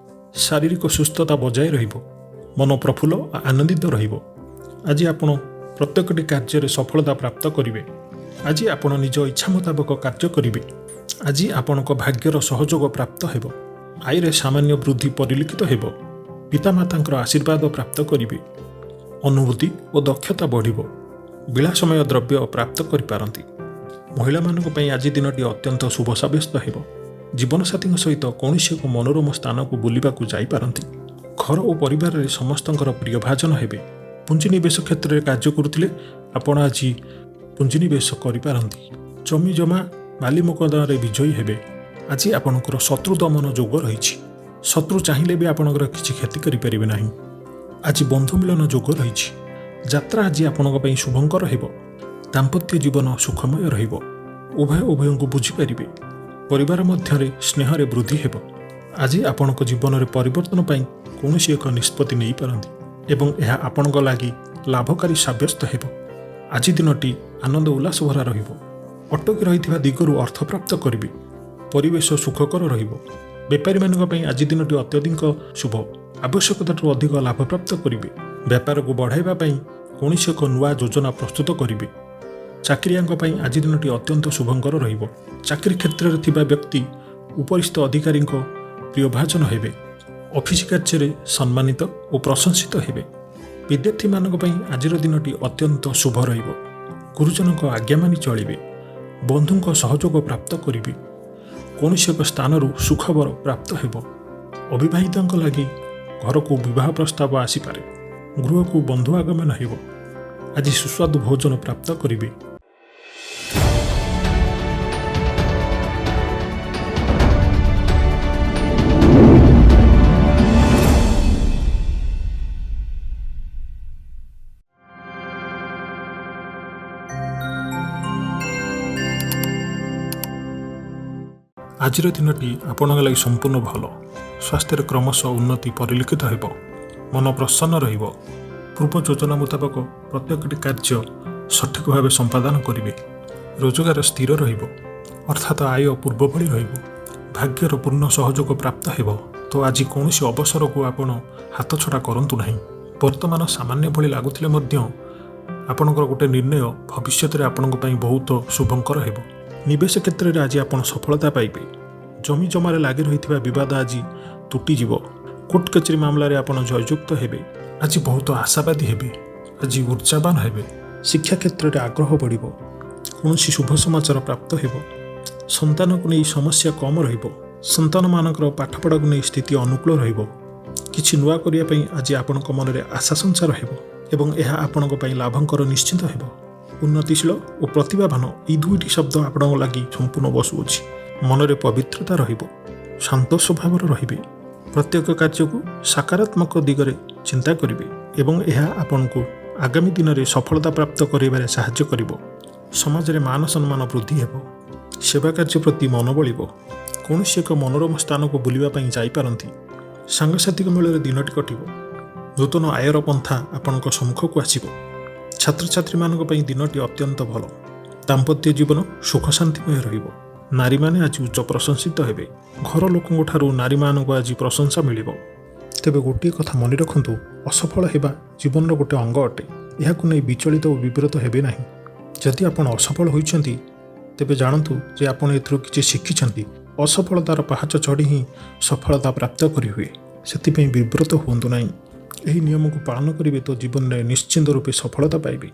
ଶାରୀରିକ ସୁସ୍ଥତା ବଜାୟ ରହିବ। ମନ ପ୍ରଫୁଲ୍ଲ ଓ ଆନନ୍ଦିତ ରହିବ। ଆଜି ଆପଣ ପ୍ରତ୍ୟେକଟି କାର୍ଯ୍ୟରେ ସଫଳତା ପ୍ରାପ୍ତ କରିବେ। ଆଜି ଆପଣ ନିଜ ଇଚ୍ଛା ମୁତାବକ କାର୍ଯ୍ୟ କରିବେ। ଆଜି ଆପଣଙ୍କ ଭାଗ୍ୟର ସହଯୋଗ ପ୍ରାପ୍ତ ହେବ। ଆୟରେ ସାମାନ୍ୟ ବୃଦ୍ଧି ପରିଲକ୍ଷିତ ହେବ। ପିତାମାତାଙ୍କର ଆଶୀର୍ବାଦ ପ୍ରାପ୍ତ କରିବେ। ଅନୁଭୂତି ଓ ଦକ୍ଷତା ବଢ଼ିବ। ବିଳାସମୟ ଦ୍ରବ୍ୟ ପ୍ରାପ୍ତ କରିପାରନ୍ତି। ମହିଳାମାନଙ୍କ ପାଇଁ ଆଜି ଦିନଟି ଅତ୍ୟନ୍ତ ଶୁଭ ସାବ୍ୟସ୍ତ ହେବ। ଜୀବନସାଥୀଙ୍କ ସହିତ କୌଣସି ଏକ ମନୋରମ ସ୍ଥାନକୁ ବୁଲିବାକୁ ଯାଇପାରନ୍ତି। ଘର ଓ ପରିବାରରେ ସମସ୍ତଙ୍କର ପ୍ରିୟଭାଜନ ହେବେ। ପୁଞ୍ଜିନିବେଶ କ୍ଷେତ୍ରରେ କାର୍ଯ୍ୟ କରୁଥିଲେ ଆପଣ ଆଜି ପୁଞ୍ଜିନିବେଶ କରିପାରନ୍ତି। ଜମି ଜମା ମାଲି ମୋକଦ୍ଦମାରେ ବିଜୟୀ ହେବେ। ଆଜି ଆପଣଙ୍କର ଶତ୍ରୁ ଦମନ ଯୋଗ ରହିଛି। ଶତ୍ରୁ ଚାହିଁଲେ ବି ଆପଣଙ୍କର କିଛି କ୍ଷତି କରିପାରିବେ ନାହିଁ। ଆଜି ବନ୍ଧୁ ମିଳନ ଯୋଗ ରହିଛି। ଯାତ୍ରା ଆଜି ଆପଣଙ୍କ ପାଇଁ ଶୁଭଙ୍କର ହେବ। ଦାମ୍ପତ୍ୟ ଜୀବନ ସୁଖମୟ ରହିବ। ଉଭୟ ଉଭୟଙ୍କୁ ବୁଝିପାରିବେ। ପରିବାର ମଧ୍ୟରେ ସ୍ନେହରେ ବୃଦ୍ଧି ହେବ। ଆଜି ଆପଣଙ୍କ ଜୀବନରେ ପରିବର୍ତ୍ତନ ପାଇଁ କୌଣସି ଏକ ନିଷ୍ପତ୍ତି ନେଇପାରନ୍ତି ଏବଂ ଏହା ଆପଣଙ୍କ ଲାଗି ଲାଭକାରୀ ସାବ୍ୟସ୍ତ ହେବ। ଆଜି ଦିନଟି ଆନନ୍ଦ ଉଲ୍ଲାସ ଭରା ରହିବ। ଅଟକି ରହିଥିବା ଦିଗରୁ ଅର୍ଥପ୍ରାପ୍ତ କରିବେ। ପରିବେଶ ସୁଖକର ରହିବ। ବେପାରୀମାନଙ୍କ ପାଇଁ ଆଜି ଦିନଟି ଅତ୍ୟଧିକ ଶୁଭ। ଆବଶ୍ୟକତାଠୁ ଅଧିକ ଲାଭପ୍ରାପ୍ତ କରିବେ। ବେପାରକୁ ବଢ଼ାଇବା ପାଇଁ କୌଣସି ଏକ ନୂଆ ଯୋଜନା ପ୍ରସ୍ତୁତ କରିବେ। ଚାକିରିଆଙ୍କ ପାଇଁ ଆଜି ଦିନଟି ଅତ୍ୟନ୍ତ ଶୁଭଙ୍କର ରହିବ। ଚାକିରି କ୍ଷେତ୍ରରେ ଥିବା ବ୍ୟକ୍ତି ଉପରିସ୍ଥ ଅଧିକାରୀଙ୍କ ପ୍ରିୟଭାଜନ ହେବେ। ଅଫିସ କାର୍ଯ୍ୟରେ ସମ୍ମାନିତ ଓ ପ୍ରଶଂସିତ ହେବେ। ବିଦ୍ୟାର୍ଥୀମାନଙ୍କ ପାଇଁ ଆଜିର ଦିନଟି ଅତ୍ୟନ୍ତ ଶୁଭ ରହିବ। ଗୁରୁଜନଙ୍କ ଆଜ୍ଞା ମାନି ଚଳିବେ। ବନ୍ଧୁଙ୍କ ସହଯୋଗ ପ୍ରାପ୍ତ କରିବେ। କୌଣସି ଏକ ସ୍ଥାନରୁ ସୁଖବର ପ୍ରାପ୍ତ ହେବ। ଅବିବାହିତଙ୍କ ଲାଗି ଘରକୁ ବିବାହ ପ୍ରସ୍ତାବ ଆସିପାରେ। ଗୃହକୁ ବନ୍ଧୁ ଆଗମନ ହେବ। ଆଜି ସୁସ୍ୱାଦୁ ଭୋଜନ ପ୍ରାପ୍ତ କରିବେ। ଆଜିର ଦିନଟି ଆପଣଙ୍କ ଲାଗି ସମ୍ପୂର୍ଣ୍ଣ ଭଲ। ସ୍ୱାସ୍ଥ୍ୟରେ କ୍ରମଶଃ ଉନ୍ନତି ପରିଲକ୍ଷିତ ହେବ। ମନ ପ୍ରସନ୍ନ ରହିବ। ପୂର୍ବ ଯୋଜନା ମୁତାବକ ପ୍ରତ୍ୟେକଟି କାର୍ଯ୍ୟ ସଠିକ୍ ଭାବେ ସମ୍ପାଦନ କରିବେ। ରୋଜଗାର ସ୍ଥିର ରହିବ, ଅର୍ଥାତ ଆୟ ପୂର୍ବ ଭଳି ରହିବ। ଭାଗ୍ୟର ପୂର୍ଣ୍ଣ ସହଯୋଗ ପ୍ରାପ୍ତ ହେବ। ତ ଆଜି କୌଣସି ଅବସରକୁ ଆପଣ ହାତଛଡ଼ା କରନ୍ତୁ ନାହିଁ। ବର୍ତ୍ତମାନ ସାମାନ୍ୟ ଭଳି ଲାଗୁଥିଲେ ମଧ୍ୟ ଆପଣଙ୍କର ଗୋଟେ ନିର୍ଣ୍ଣୟ ଭବିଷ୍ୟତରେ ଆପଣଙ୍କ ପାଇଁ ବହୁତ ଶୁଭଙ୍କର ହେବ। ନିବେଶ କ୍ଷେତ୍ରରେ ଆଜି ଆପଣ ସଫଳତା ପାଇବେ। ଜମି ଜମାରେ ଲାଗି ରହିଥିବା ବିବାଦ ଆଜି ତୁଟିଯିବ। କୋର୍ଟ କଚେରୀ ମାମଲାରେ ଆପଣ ଜୟଯୁକ୍ତ ହେବେ। ଆଜି ବହୁତ ଆଶାବାଦୀ ହେବେ। ଆଜି ଉର୍ଜାବାନ ହେବେ। ଶିକ୍ଷା କ୍ଷେତ୍ରରେ ଆଗ୍ରହ ବଢ଼ିବ। କୌଣସି ଶୁଭ ସମାଚାର ପ୍ରାପ୍ତ ହେବ। ସନ୍ତାନକୁ ନେଇ ସମସ୍ୟା କମ୍ ରହିବ। ସନ୍ତାନମାନଙ୍କର ପାଠପଢ଼ାକୁ ନେଇ ସ୍ଥିତି ଅନୁକୂଳ ରହିବ। କିଛି ନୂଆ କରିବା ପାଇଁ ଆଜି ଆପଣଙ୍କ ମନରେ ଆଶା ସଞ୍ଚାର ହେବ ଏବଂ ଏହା ଆପଣଙ୍କ ପାଇଁ ଲାଭଙ୍କର ନିଶ୍ଚିତ ହେବ। ଉନ୍ନତିଶୀଳ ଓ ପ୍ରତିଭାବାନ, ଏହି ଦୁଇଟି ଶବ୍ଦ ଆପଣଙ୍କ ଲାଗି ସମ୍ପୂର୍ଣ୍ଣ ବସୁଅଛି। ମନରେ ପବିତ୍ରତା ରହିବ। ଶାନ୍ତ ସ୍ୱଭାବର ରହିବେ। ପ୍ରତ୍ୟେକ କାର୍ଯ୍ୟକୁ ସକାରାତ୍ମକ ଦିଗରେ ଚିନ୍ତା କରିବେ ଏବଂ ଏହା ଆପଣଙ୍କୁ ଆଗାମୀ ଦିନରେ ସଫଳତା ପ୍ରାପ୍ତ କରିବାରେ ସାହାଯ୍ୟ କରିବ। ସମାଜରେ ମାନ ସମ୍ମାନ ବୃଦ୍ଧି ହେବ। ସେବା କାର୍ଯ୍ୟ ପ୍ରତି ମନ ବଳିବ। କୌଣସି ଏକ ମନୋରମ ସ୍ଥାନକୁ ବୁଲିବା ପାଇଁ ଯାଇପାରନ୍ତି। ସାଙ୍ଗସାଥିଙ୍କ ମେଳରେ ଦିନଟି କଟିବ। ନୂତନ ଆୟର ପନ୍ଥା ଆପଣଙ୍କ ସମ୍ମୁଖକୁ ଆସିବ। ଛାତ୍ରଛାତ୍ରୀମାନଙ୍କ ପାଇଁ ଦିନଟି ଅତ୍ୟନ୍ତ ଭଲ। ଦାମ୍ପତ୍ୟ ଜୀବନ ସୁଖ ଶାନ୍ତିମୟ ରହିବ। ନାରୀମାନେ ଆଜି ଉଚ୍ଚ ପ୍ରଶଂସିତ ହେବେ। ଘର ଲୋକଙ୍କ ଠାରୁ ନାରୀମାନଙ୍କୁ ଆଜି ପ୍ରଶଂସା ମିଳିବ। ତେବେ ଗୋଟିଏ କଥା ମନେ ରଖନ୍ତୁ, ଅସଫଳ ହେବା ଜୀବନର ଗୋଟେ ଅଙ୍ଗ ଅଟେ। ଏହାକୁ ନେଇ ବିଚଳିତ ଓ ବିବ୍ରତ ହେବେ ନାହିଁ। ଯଦି ଆପଣ ଅସଫଳ ହୋଇଛନ୍ତି, ତେବେ ଜାଣନ୍ତୁ ଯେ ଆପଣ ଏଥିରୁ କିଛି ଶିଖିଛନ୍ତି। ଅସଫଳତାର ପାହାଚ ଚଢ଼ି ହିଁ ସଫଳତା ପ୍ରାପ୍ତ କରିହୁଏ। ସେଥିପାଇଁ ବିବ୍ରତ ହୁଅନ୍ତୁ ନାହିଁ। ଏହି ନିୟମକୁ ପାଳନ କରିବେ ତ ଜୀବନରେ ନିଶ୍ଚିନ୍ତ ରୂପେ ସଫଳତା ପାଇବେ।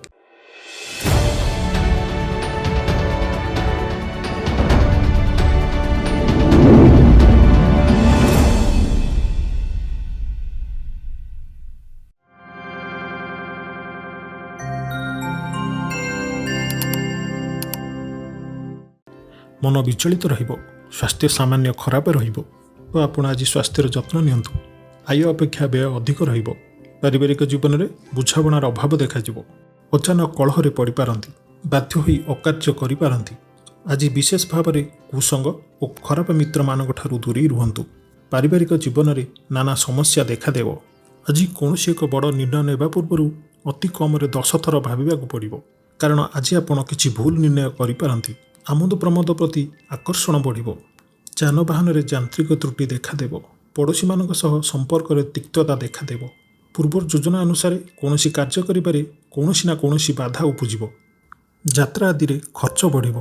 ମନ ବିଚଳିତ ରହିବ। ସ୍ୱାସ୍ଥ୍ୟ ସାମାନ୍ୟ ଖରାପ ରହିବ ଓ ଆପଣ ଆଜି ସ୍ୱାସ୍ଥ୍ୟର ଯତ୍ନ ନିଅନ୍ତୁ। ଆୟ ଅପେକ୍ଷା ବ୍ୟୟ ଅଧିକ ରହିବ। ପାରିବାରିକ ଜୀବନରେ ବୁଝାମଣାର ଅଭାବ ଦେଖାଯିବ। ଅଚାନକ କଳହରେ ପଡ଼ିପାରନ୍ତି। ବାଧ୍ୟ ହୋଇ ଅକାର୍ଯ୍ୟ କରିପାରନ୍ତି। ଆଜି ବିଶେଷ ଭାବରେ କୁସଙ୍ଗ ଓ ଖରାପ ମିତ୍ରମାନଙ୍କ ଠାରୁ ଦୂରେଇ ରୁହନ୍ତୁ। ପାରିବାରିକ ଜୀବନରେ ନାନା ସମସ୍ୟା ଦେଖାଦେବ। ଆଜି କୌଣସି ଏକ ବଡ଼ ନିର୍ଣ୍ଣୟ ନେବା ପୂର୍ବରୁ ଅତି କମରେ 10 ଥର ଭାବିବାକୁ ପଡ଼ିବ, କାରଣ ଆଜି ଆପଣ କିଛି ଭୁଲ ନିର୍ଣ୍ଣୟ କରିପାରନ୍ତି। ଆମୋଦ ପ୍ରମୋଦ ପ୍ରତି ଆକର୍ଷଣ ବଢ଼ିବ। ଯାନବାହନରେ ଯାନ୍ତ୍ରିକ ତ୍ରୁଟି ଦେଖାଦେବ। ପଡ଼ୋଶୀମାନଙ୍କ ସହ ସମ୍ପର୍କରେ ତିକ୍ତତା ଦେଖାଦେବ। ପୂର୍ବ ଯୋଜନା ଅନୁସାରେ କୌଣସି କାର୍ଯ୍ୟ କରିବାରେ କୌଣସି ନା କୌଣସି ବାଧା ଉପୁଜିବ। ଯାତ୍ରା ଆଦିରେ ଖର୍ଚ୍ଚ ବଢ଼ିବ।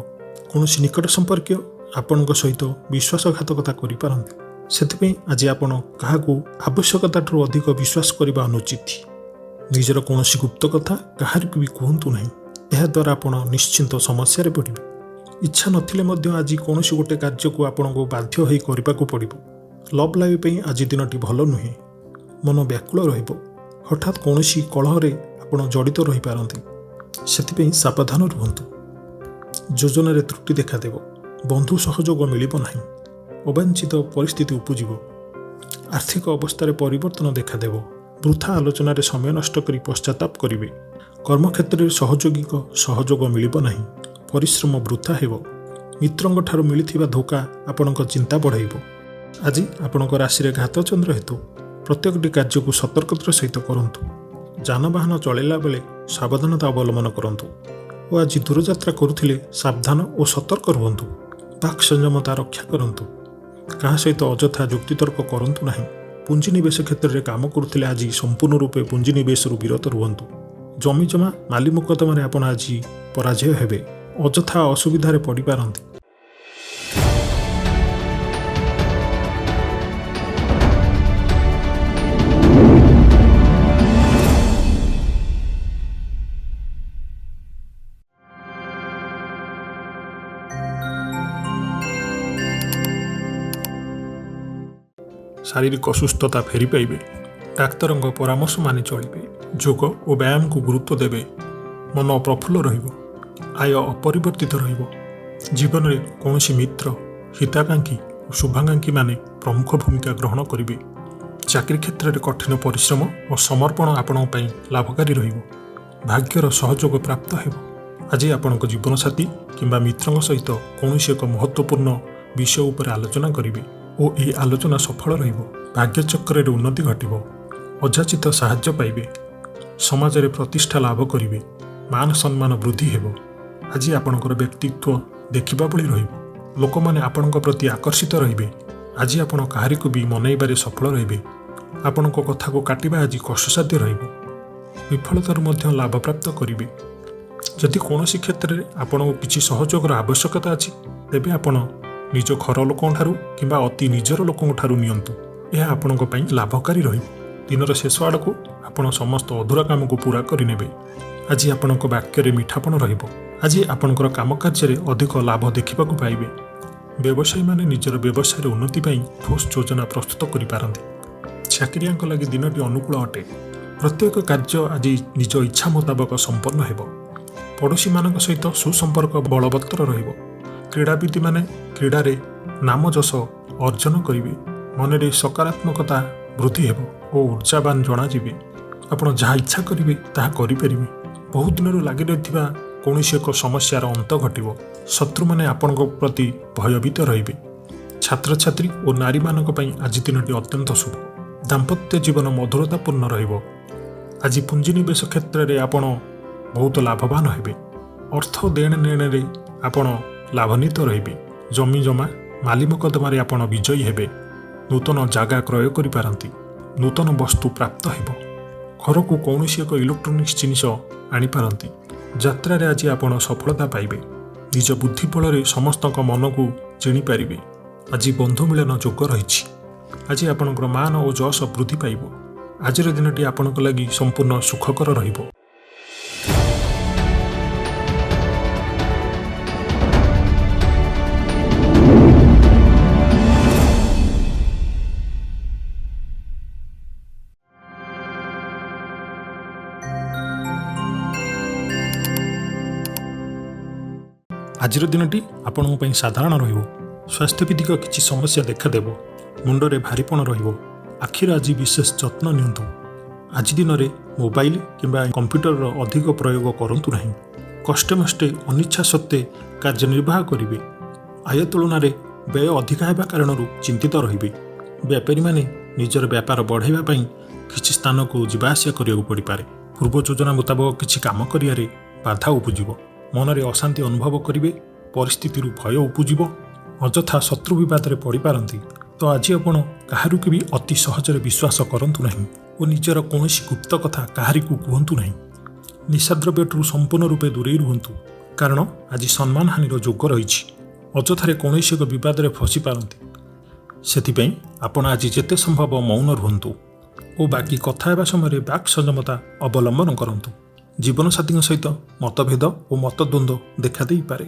କୌଣସି ନିକଟ ସମ୍ପର୍କୀୟ ଆପଣଙ୍କ ସହିତ ବିଶ୍ୱାସଘାତକତା କରିପାରନ୍ତି। ସେଥିପାଇଁ ଆଜି ଆପଣ କାହାକୁ ଆବଶ୍ୟକତାଠାରୁ ଅଧିକ ବିଶ୍ୱାସ କରିବା ଅନୁଚିତ। ନିଜର କୌଣସି ଗୁପ୍ତ କଥା କାହାରିକୁ ବି କୁହନ୍ତୁ ନାହିଁ। ଏହାଦ୍ୱାରା ଆପଣ ନିଶ୍ଚିନ୍ତ ସମସ୍ୟାରେ ପଡ଼ିବେ। ଇଚ୍ଛା ନଥିଲେ ମଧ୍ୟ ଆଜି କୌଣସି ଗୋଟେ କାର୍ଯ୍ୟକୁ ଆପଣଙ୍କୁ ବାଧ୍ୟ ହୋଇ କରିବାକୁ ପଡ଼ିବ। ଲଭ୍ ଲାଇଫ୍ ପାଇଁ ଆଜି ଦିନଟି ଭଲ ନୁହେଁ। ମନ ବ୍ୟାକୁଳ ରହିବ। ହଠାତ୍ କୌଣସି କଳହରେ ଆପଣ ଜଡ଼ିତ ରହିପାରନ୍ତି। ସେଥିପାଇଁ ସାବଧାନ ରୁହନ୍ତୁ। ଯୋଜନାରେ ତ୍ରୁଟି ଦେଖାଦେବ। ବନ୍ଧୁ ସହଯୋଗ ମିଳିବ ନାହିଁ। ଅବାଞ୍ଛିତ ପରିସ୍ଥିତି ଉପୁଜିବ। ଆର୍ଥିକ ଅବସ୍ଥାରେ ପରିବର୍ତ୍ତନ ଦେଖାଦେବ। ବୃଥା ଆଲୋଚନାରେ ସମୟ ନଷ୍ଟ କରି ପଶ୍ଚାତାପ କରିବେ। କର୍ମକ୍ଷେତ୍ରରେ ସହଯୋଗୀଙ୍କ ସହଯୋଗ ମିଳିବ ନାହିଁ। ପରିଶ୍ରମ ବୃଥା ହେବ। ମିତ୍ରଙ୍କଠାରୁ ମିଳିଥିବା ଧୋକା ଆପଣଙ୍କ ଚିନ୍ତା ବଢ଼ାଇବ। ଆଜି ଆପଣଙ୍କ ରାଶିରେ ଘାତଚନ୍ଦ୍ର ହେତୁ ପ୍ରତ୍ୟେକଟି କାର୍ଯ୍ୟକୁ ସତର୍କତାର ସହିତ କରନ୍ତୁ। ଯାନବାହନ ଚଳାଇଲା ବେଳେ ସାବଧାନତା ଅବଲମ୍ବନ କରନ୍ତୁ ଓ ଆଜି ଦୂରଯାତ୍ରା କରୁଥିଲେ ସାବଧାନ ଓ ସତର୍କ ରୁହନ୍ତୁ। ବାକ୍ ସଂଯମତା ରକ୍ଷା କରନ୍ତୁ। କାହା ସହିତ ଅଯଥା ଯୁକ୍ତିତର୍କ କରନ୍ତୁ ନାହିଁ। ପୁଞ୍ଜିନିବେଶ କ୍ଷେତ୍ରରେ କାମ କରୁଥିଲେ ଆଜି ସମ୍ପୂର୍ଣ୍ଣ ରୂପେ ପୁଞ୍ଜିନିବେଶରୁ ବିରତ ରୁହନ୍ତୁ। ଜମିଜମା ମାଲି ମୋକଦ୍ଦମାରେ ଆପଣ ଆଜି ପରାଜୟ ହେବେ। ଅଯଥା ଅସୁବିଧାରେ ପଡ଼ିପାରନ୍ତି। ଶାରୀରିକ ସୁସ୍ଥତା ଫେରି ପାଇବେ। ଡାକ୍ତରଙ୍କ ପରାମର୍ଶ ମାନି ଚଳିବେ। ଯୋଗ ଓ ବ୍ୟାୟାମକୁ ଗୁରୁତ୍ୱ ଦେବେ। ମନ ପ୍ରଫୁଲ୍ଲ ରହିବ। ଆୟ ଅପରିବର୍ତ୍ତିତ ରହିବ। ଜୀବନରେ କୌଣସି ମିତ୍ର, ହିତାକାଂକ୍ଷୀ ଓ ଶୁଭାକାଂକ୍ଷୀମାନେ ପ୍ରମୁଖ ଭୂମିକା ଗ୍ରହଣ କରିବେ। ଚାକିରି କ୍ଷେତ୍ରରେ କଠିନ ପରିଶ୍ରମ ଓ ସମର୍ପଣ ଆପଣଙ୍କ ପାଇଁ ଲାଭକାରୀ ରହିବ। ଭାଗ୍ୟର ସହଯୋଗ ପ୍ରାପ୍ତ ହେବ। ଆଜି ଆପଣଙ୍କ ଜୀବନସାଥୀ କିମ୍ବା ମିତ୍ରଙ୍କ ସହିତ କୌଣସି ଏକ ମହତ୍ତ୍ୱପୂର୍ଣ୍ଣ ବିଷୟ ଉପରେ ଆଲୋଚନା କରିବେ ଓ ଏହି ଆଲୋଚନା ସଫଳ ରହିବ। ଭାଗ୍ୟଚକ୍ରରେ ଉନ୍ନତି ଘଟିବ। ଅଯାଚିତ ସାହାଯ୍ୟ ପାଇବେ। ସମାଜରେ ପ୍ରତିଷ୍ଠା ଲାଭ କରିବେ। ମାନ ସମ୍ମାନ ବୃଦ୍ଧି ହେବ। ଆଜି ଆପଣଙ୍କର ବ୍ୟକ୍ତିତ୍ୱ ଦେଖିବା ଭଳି ରହିବ। ଲୋକମାନେ ଆପଣଙ୍କ ପ୍ରତି ଆକର୍ଷିତ ରହିବେ। ଆଜି ଆପଣ କାହାରିକୁ ବି ମନାଇବାରେ ସଫଳ ରହିବେ। ଆପଣଙ୍କ କଥାକୁ କାଟିବା ଆଜି କଷ୍ଟସାଧ୍ୟ ରହିବ। ବିଫଳତାରୁ ମଧ୍ୟ ଲାଭପ୍ରାପ୍ତ କରିବେ। ଯଦି କୌଣସି କ୍ଷେତ୍ରରେ ଆପଣଙ୍କୁ କିଛି ସହଯୋଗର ଆବଶ୍ୟକତା ଅଛି, ତେବେ ଆପଣ ନିଜ ଘର ଲୋକଙ୍କଠାରୁ କିମ୍ବା ଅତି ନିଜର ଲୋକଙ୍କଠାରୁ ନିଅନ୍ତୁ। ଏହା ଆପଣଙ୍କ ପାଇଁ ଲାଭକାରୀ ରହିବ। ଦିନର ଶେଷ ଆଡ଼କୁ ଆପଣ ସମସ୍ତ ଅଧୁରା କାମକୁ ପୂରା କରିନେବେ। ଆଜି ଆପଣଙ୍କ ବାକ୍ୟରେ ମିଠାପଣ ରହିବ। ଆଜି ଆପଣଙ୍କର କାମ କାର୍ଯ୍ୟରେ ଅଧିକ ଲାଭ ଦେଖିବାକୁ ପାଇବେ। ବ୍ୟବସାୟୀମାନେ ନିଜର ବ୍ୟବସାୟରେ ଉନ୍ନତି ପାଇଁ ଠୋସ୍ ଯୋଜନା ପ୍ରସ୍ତୁତ କରିପାରନ୍ତି। ଚାକିରିଆଙ୍କ ଲାଗି ଦିନଟି ଅନୁକୂଳ ଅଟେ। ପ୍ରତ୍ୟେକ କାର୍ଯ୍ୟ ଆଜି ନିଜ ଇଚ୍ଛା ମୁତାବକ ସମ୍ପନ୍ନ ହେବ। ପଡ଼ୋଶୀମାନଙ୍କ ସହିତ ସୁସମ୍ପର୍କ ବଳବତ୍ତର ରହିବ। କ୍ରୀଡ଼ାବିତ୍ମାନେ କ୍ରୀଡ଼ାରେ ନାମ ଯଶ ଅର୍ଜନ କରିବେ। ମନରେ ସକାରାତ୍ମକତା ବୃଦ୍ଧି ହେବ ଓ ଉର୍ଜାବାନ ଜଣାଯିବେ। ଆପଣ ଯାହା ଇଚ୍ଛା କରିବେ, ତାହା କରିପାରିବେ। ବହୁତ ଦିନରୁ ଲାଗି ରହିଥିବା କୌଣସି ଏକ ସମସ୍ୟାର ଅନ୍ତ ଘଟିବ। ଶତ୍ରୁମାନେ ଆପଣଙ୍କ ପ୍ରତି ଭୟଭୀତ ରହିବେ। ଛାତ୍ରଛାତ୍ରୀ ଓ ନାରୀମାନଙ୍କ ପାଇଁ ଆଜି ଦିନଟି ଅତ୍ୟନ୍ତ ଶୁଭ। ଦାମ୍ପତ୍ୟ ଜୀବନ ମଧୁରତାପୂର୍ଣ୍ଣ ରହିବ। ଆଜି ପୁଞ୍ଜିନିବେଶ କ୍ଷେତ୍ରରେ ଆପଣ ବହୁତ ଲାଭବାନ ହେବେ। ଅର୍ଥ ଦେଣ ନେଣରେ ଆପଣ ଲାଭାନ୍ୱିତ ରହିବେ। ଜମି ଜମା ମାଲିମକଦ୍ଦମାରେ ଆପଣ ବିଜୟୀ ହେବେ। ନୂତନ ଜାଗା କ୍ରୟ କରିପାରନ୍ତି। ନୂତନ ବସ୍ତୁ ପ୍ରାପ୍ତ ହେବ। ଘରକୁ କୌଣସି ଏକ ଇଲେକ୍ଟ୍ରୋନିକ୍ସ ଜିନିଷ ଆଣିପାରନ୍ତି। ଯାତ୍ରାରେ ଆଜି ଆପଣ ସଫଳତା ପାଇବେ। ନିଜ ବୁଦ୍ଧି ବଳରେ ସମସ୍ତଙ୍କ ମନକୁ ଜିଣିପାରିବେ। ଆଜି ବନ୍ଧୁ ମିଳନ ଯୋଗ ରହିଛି। ଆଜି ଆପଣଙ୍କର ମାନ ଓ ଯଶ ବୃଦ୍ଧି ପାଇବ। ଆଜିର ଦିନଟି ଆପଣଙ୍କ ଲାଗି ସମ୍ପୂର୍ଣ୍ଣ ସୁଖକର ରହିବ। ଆଜିର ଦିନଟି ଆପଣଙ୍କ ପାଇଁ ସାଧାରଣ ରହିବ। ସ୍ୱାସ୍ଥ୍ୟଭିତ୍ତିକ କିଛି ସମସ୍ୟା ଦେଖାଦେବ। ମୁଣ୍ଡରେ ଭାରିପଣ ରହିବ। ଆଖିର ଆଜି ବିଶେଷ ଯତ୍ନ ନିଅନ୍ତୁ। ଆଜି ଦିନରେ ମୋବାଇଲ କିମ୍ବା କମ୍ପ୍ୟୁଟରର ଅଧିକ ପ୍ରୟୋଗ କରନ୍ତୁ ନାହିଁ। କଷ୍ଟେମଷ୍ଟେ ଅନିଚ୍ଛା ସତ୍ତ୍ୱେ କାର୍ଯ୍ୟ ନିର୍ବାହ କରିବେ। ଆୟ ତୁଳନାରେ ବ୍ୟୟ ଅଧିକା ହେବା କାରଣରୁ ଚିନ୍ତିତ ରହିବେ। ବ୍ୟାପାରୀମାନେ ନିଜର ବ୍ୟାପାର ବଢ଼ାଇବା ପାଇଁ କିଛି ସ୍ଥାନକୁ ଯିବା ଆସିବା କରିବାକୁ ପଡ଼ିପାରେ। ପୂର୍ବ ଯୋଜନା ମୁତାବକ କିଛି କାମ କରିବାରେ ବାଧା ଉପୁଜିବ। ମନରେ ଅଶାନ୍ତି ଅନୁଭବ କରିବେ। ପରିସ୍ଥିତିରୁ ଭୟ ଉପୁଜିବ। ଅଯଥା ଶତ୍ରୁ ବିବାଦରେ ପଡ଼ିପାରନ୍ତି। ତ ଆଜି ଆପଣ କାହାରିକୁ ବି ଅତି ସହଜରେ ବିଶ୍ୱାସ କରନ୍ତୁ ନାହିଁ ଓ ନିଜର କୌଣସି ଗୁପ୍ତ କଥା କାହାରିକୁ କୁହନ୍ତୁ ନାହିଁ। ନିଶାଦ୍ରବ୍ୟଠାରୁ ସମ୍ପୂର୍ଣ୍ଣ ରୂପେ ଦୂରେଇ ରୁହନ୍ତୁ, କାରଣ ଆଜି ସମ୍ମାନହାନିର ଯୋଗ ରହିଛି। ଅଯଥାରେ କୌଣସି ଏକ ବିବାଦରେ ଫସିପାରନ୍ତି। ସେଥିପାଇଁ ଆପଣ ଆଜି ଯେତେ ସମ୍ଭବ ମୌନ ରୁହନ୍ତୁ ଓ ବାକି କଥା ହେବା ସମୟରେ ବାକ୍ ସଂଯମତା ଅବଲମ୍ବନ କରନ୍ତୁ। ଜୀବନସାଥୀଙ୍କ ସହିତ ମତଭେଦ ଓ ମତଦ୍ୱନ୍ଦ୍ୱ ଦେଖାଦେଇପାରେ।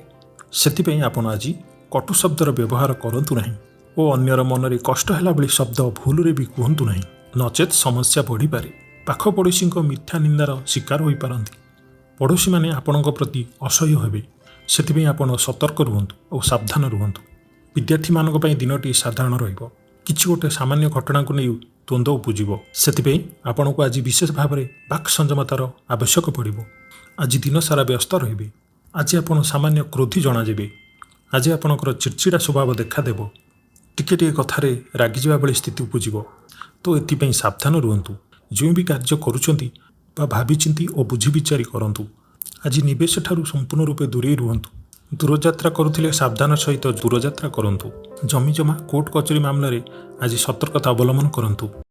ସେଥିପାଇଁ ଆପଣ ଆଜି କଟୁ ଶବ୍ଦର ବ୍ୟବହାର କରନ୍ତୁ ନାହିଁ ଓ ଅନ୍ୟର ମନରେ କଷ୍ଟ ହେଲା ଭଳି ଶବ୍ଦ ଭୁଲରେ ବି କୁହନ୍ତୁ ନାହିଁ, ନଚେତ୍ ସମସ୍ୟା ବଢ଼ିପାରେ। ପାଖ ପଡ଼ୋଶୀଙ୍କ ମିଥ୍ୟା ନିନ୍ଦାର ଶିକାର ହୋଇପାରନ୍ତି। ପଡ଼ୋଶୀମାନେ ଆପଣଙ୍କ ପ୍ରତି ଅସହ୍ୟ ହେବେ। ସେଥିପାଇଁ ଆପଣ ସତର୍କ ରୁହନ୍ତୁ ଓ ସାବଧାନ ରୁହନ୍ତୁ। ବିଦ୍ୟାର୍ଥୀମାନଙ୍କ ପାଇଁ ଦିନଟି ସାଧାରଣ ରହିବ। କିଛି ଗୋଟେ ସାମାନ୍ୟ ଘଟଣାକୁ ନେଇ ଦ୍ୱନ୍ଦ୍ୱ ଉପୁଜିବ। ସେଥିପାଇଁ ଆପଣଙ୍କୁ ଆଜି ବିଶେଷ ଭାବରେ ବାକ୍ ସଂଯମତାର ଆବଶ୍ୟକ ପଡ଼ିବ। ଆଜି ଦିନସାରା ବ୍ୟସ୍ତ ରହିବେ। ଆଜି ଆପଣ ସାମାନ୍ୟ କ୍ରୋଧୀ ଜଣାଯିବେ। ଆଜି ଆପଣଙ୍କର ଚିଡ଼ଚିଡ଼ା ସ୍ୱଭାବ ଦେଖାଦେବ। ଟିକେ ଟିକେ କଥାରେ ରାଗିଯିବା ଭଳି ସ୍ଥିତି ଉପୁଜିବ। ତ ଏଥିପାଇଁ ସାବଧାନ ରୁହନ୍ତୁ। ଯେଉଁ ବି କାର୍ଯ୍ୟ କରୁଛନ୍ତି ବା ଭାବିଚିନ୍ତି ଓ ବୁଝି ବିଚାରି କରନ୍ତୁ। ଆଜି ନିବେଶ ଠାରୁ ସମ୍ପୂର୍ଣ୍ଣ ରୂପେ ଦୂରେଇ ରୁହନ୍ତୁ। ଦୂରଯାତ୍ରା କରୁଥିଲେ ସାବଧାନ ସହିତ ଦୂରଯାତ୍ରା କରନ୍ତୁ। ଜମିଜମା କୋର୍ଟ କଚେରୀ ମାମଲାରେ ଆଜି ସତର୍କତା ଅବଲମ୍ବନ କରନ୍ତୁ।